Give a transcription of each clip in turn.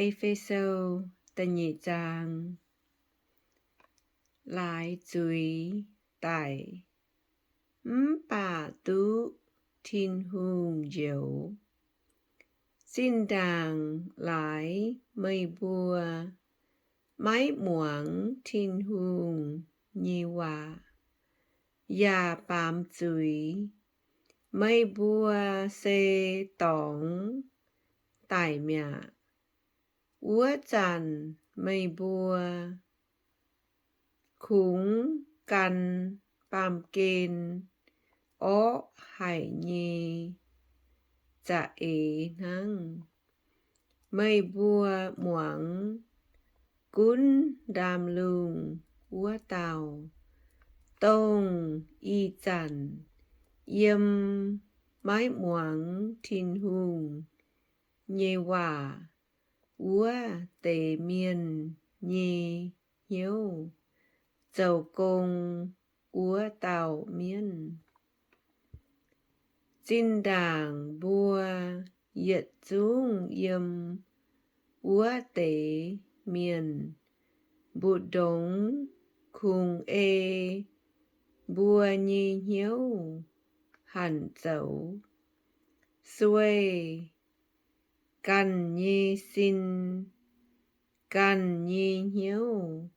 E^fe^so da'nyeic zaang. Laaix zuiz daic, mv baac duqv Tin-Hungh njoux. Zinh ndaangc laaix meih mbuo maiv muangx Tin-Hungh nyei waac yaac baamz zuiz, meih mbuo se dorngx daic mi'aqv. Wuov zanc meih mbuo kungx gan baamh gen orqv haic nyei za'eix hnangv. Meih mbuo muangx gunv ndaamv-lungh wuov dauh, dongh ih zanc yiem maiv muangx Tin-Hungh nyei waac wuov deix mienh nyei hnyouv zoux gong wuov dauh mienv. Zinh ndaangc mbuo yietc zungv yiem wuov deix mienh mbu'ndongx kungx ei mbuo nyei hnyouv hanc zoux, sueih ganh nyei sin, ganh nyei hnyouv,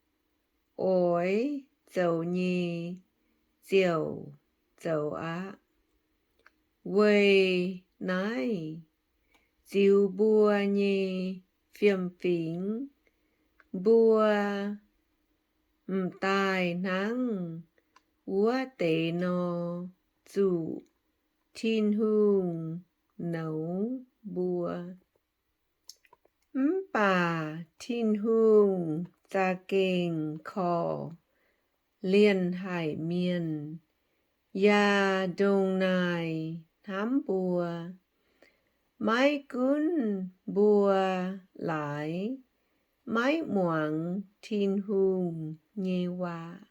oix zoux nyei ziouc zoux aqv. Weic naaiv ziux mbuo nyei fiem-fingx, mbuo m'daaih hnangv wuov deix nor zuqc Tin-Hungh nouz mbuo. Mv baac Tin-Hungh za'gengh korv-lienh haic mienh, yaac ndongc naaic hnamv mbuo. Maiv gunv mbuo laaix maiv muangx Tin-Hungh nyei waac,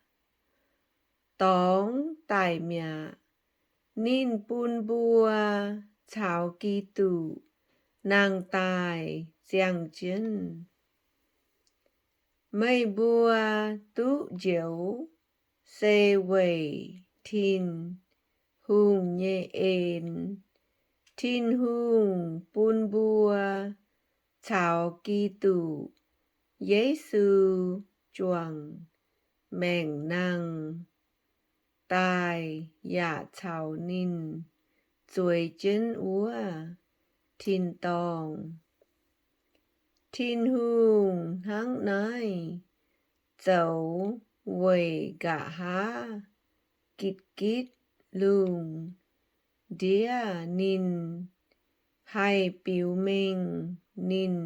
dorngx daic mi'aqv, ninh bun mbuo caux Giduc nangh daaih ziangh jienv. Meih mbuo duqv njoux se weic Tin-Hungh nyei en. Tin-Hungh bun mbuo caux Giduc Yesu juangc maengc nangh daaih yaac caux ninh zueiz jienv wuov tin-dorngh. Tin-Hungh hnangv naaiv zoux weic nqa'haav gitv-gitv lungh ndiev ninh haih biux mengh ninh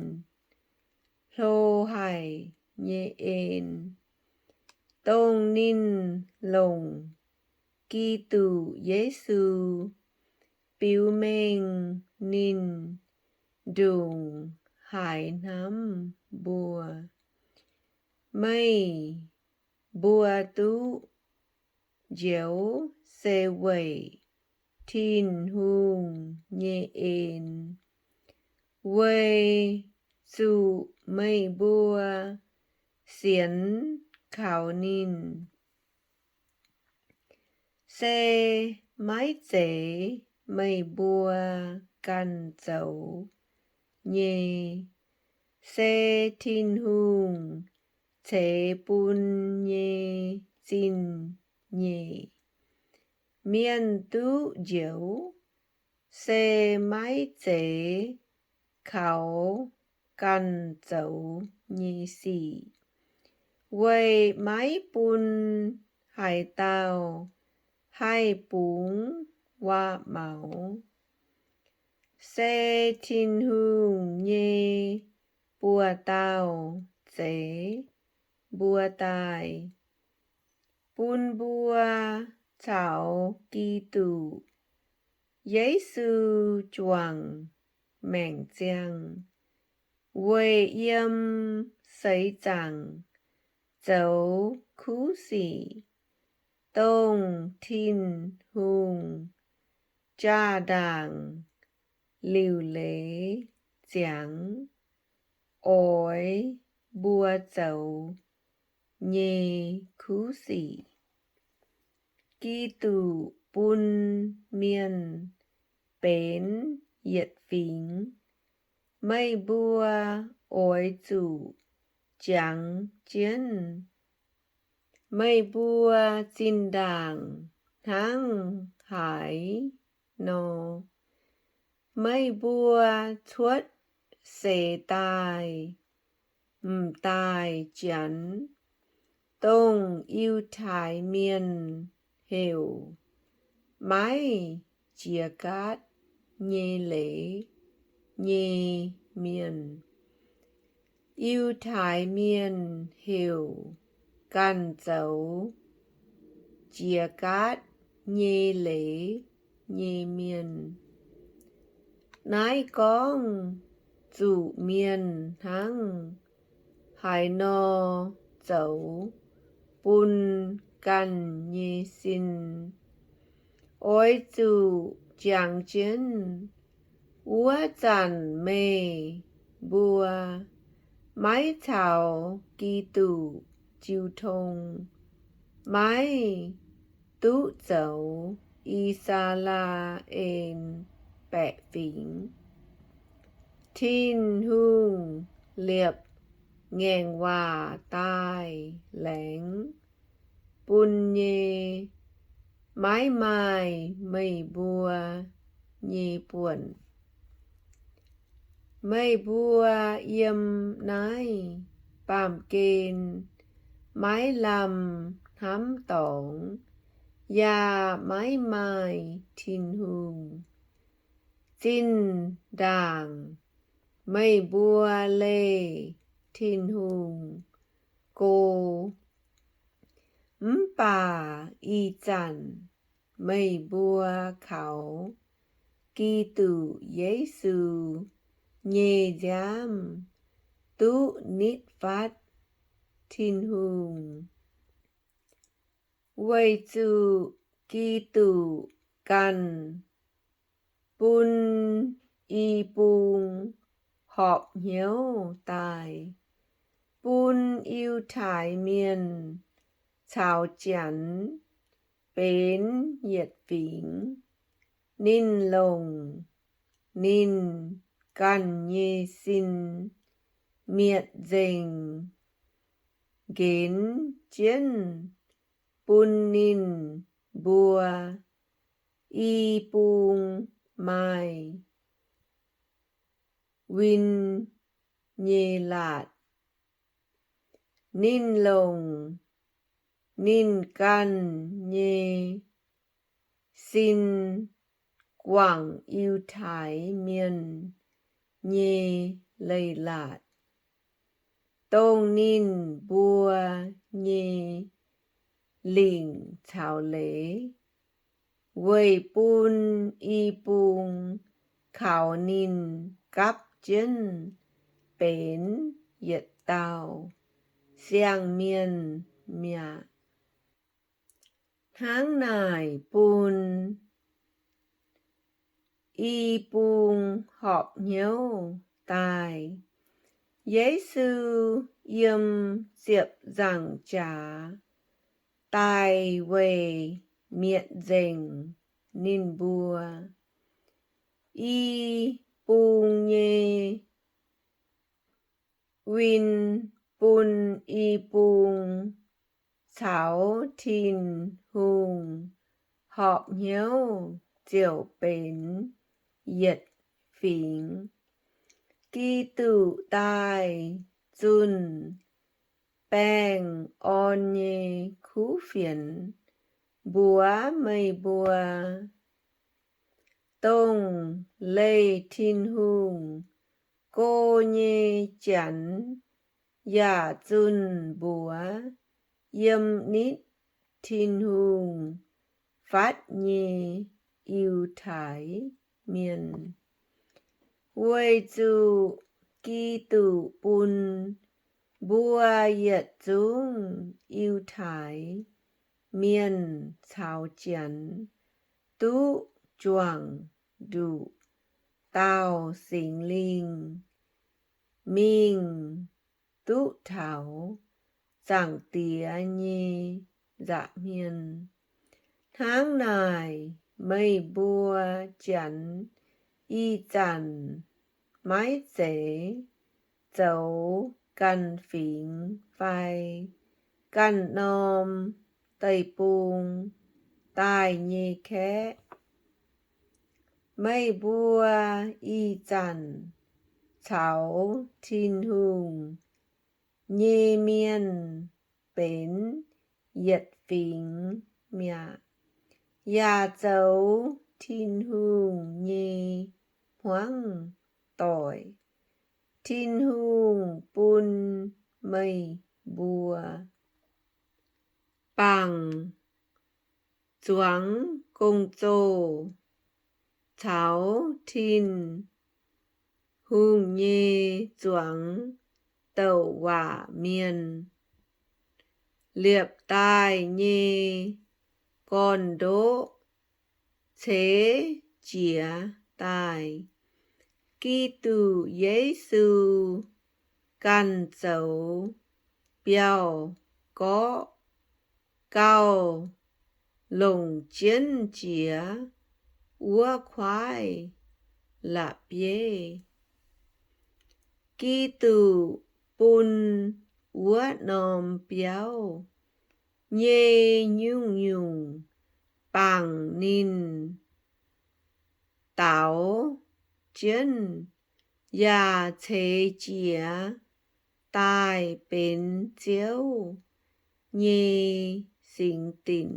hlo haic nyei en, dongh ninh longc Giduc Yesu biux mengh ninh ndongc haaix hnamv mbuo. Meih mbuo duqv njoux se weic Tin-Hungh nyei en, weic zuqc meih mbuo sienx kaux ninh. Se maiv zeiz meih mbuo ganh zoux nyei, se Tin-Hungh ceix bun nyei zingh nyeic. Mienh duqv njoux se maiv zeiz kaux ganh zoux nyei sic, weic maiv bun haaix dauh haih bungx waac-maux. Se Tin-Hungh nyei buoz-dauh zeix mbuo daaih, bun mbuo caux Giduc Yesu juangc maengc ziangh, weic yiem seix zaangc zoux kuv sic, dongh Tin-Hungh jaa-ndaangc liuc leiz ziangx. oix mbuo zoux nyei kuv sic. Giduc bun mienh benx yietc fingx. Meih mbuo oix zuqc jangx jienv meih mbuo zinh ndaangc hnangv haaix nor. Meih mbuo cuotv seix daaih m'daaih Janx, dongh Yiutai Mienh heuc maiv jiex gaatv nyei leiz nyei mienh. Yiutai Mienh heuc ganh zoux jiex gaatv nyei leiz nyei mienh. Naaiv gorngv zuqc mienh hnangv haaix nor zoux bun ganh nyei sin. Oix zuqc jangx jienv wuov zanc meih mbuo maiv caux Giduc jiu tong, maiv duqv zoux I^saa^laa^en Baeqc Fingx. Tin-Hungh liepc ngaengc waac daaih laengz bun nyei maiv maaih meih mbuo nyei buonc. Meih mbuo yiem naaiv baamh gen maiv lamh hnamv dorngx, yaac maiv maaih Tin-Hungh. Zinh ndaangc meih mbuo leih Tin-Hungh go, mv baac ih zanc meih mbuo kaux Giduc Yesu nyei nziaamv duqv nitv fatv Tin-Hungh. Weic zuqc Giduc ganh bun i bung horpc hnyouv daaih, bun Yiutai Mienh caux Janx benx yietc fingx. Ninh longc ninh ganh nyei sin mietc nzengc nqenx jienv bun ninh mbuo i bung maaih win nyei laatc. Ninh longc ninh ganh nyei sin guangc Yiutai Mienh nyei leiz-latc, dongh ninh mbuo nyei lingc caux leiz, weic bun i bung kaux ninh gapv jienv benx yietc dauh siang-mienh mi'aqv. Hnangv naaic bun i bung horpc hnyouv daaih, Yesu yiem ziepc nzaangc jaax daaih weic mietc nzengc ninh mbuo. I bung nyei win bun i bung caux Tin-Hungh horpc hnyouv ziouc benx yietc fingx. Giduc daaih zunh baengh orn nyei kuv fienx mbuox meih mbuo, dongh leih Tin-Hungh go nyei Janx yaac zunh mbuox yiem nitv Tin-Hungh fatv nyei Yiutai Mienh, weic zuqc Giduc bun mbuo yietc zungv Yiutai Mienh caux Janx duqv juangc nduqc dauh Singx Lingh mingh duqv taux Zaangc Diex nyei nza'hmien. Hnangv naaic, meih mbuo Janx ih zanc maiv zeiz zoux ganh fingx fai ganh norm deic-bung daaih nyei kaeqv. Meih mbuo ih zanc caux Tin-Hungh nyei mienh benx yietc fingx mi'aqv, yaac zoux Tin-Hungh nyei hmuangv doic. Tin-Hungh bun meih mbuo bangc zuangx gong-zoh caux Tin-Hungh nyei zuangx douc waac mienh liepc daaih nyei gorn-ndoqv ceix jiez daaih. Giduc Yesu ganh zoux biauv-gorqv gauh longc jienv jiex wuov kuaaiv la'bieiv. Giduc bun wuov norm biauv nyei nyungc-nyungc bangc ninh daaux jienv yaac ceix jiez daaih benx Ziouv nyei singx dinc.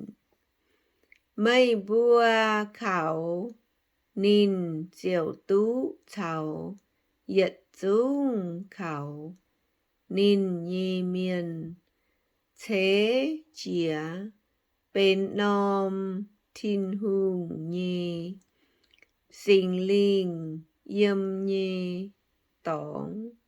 Meih mbuo kaux ninh ziouc duqv caux yietc zungv kaux ninh nyei mienh ceix jiez benx norm Tin-Hungh nyei Singx Lingh yiem nyei dorngx.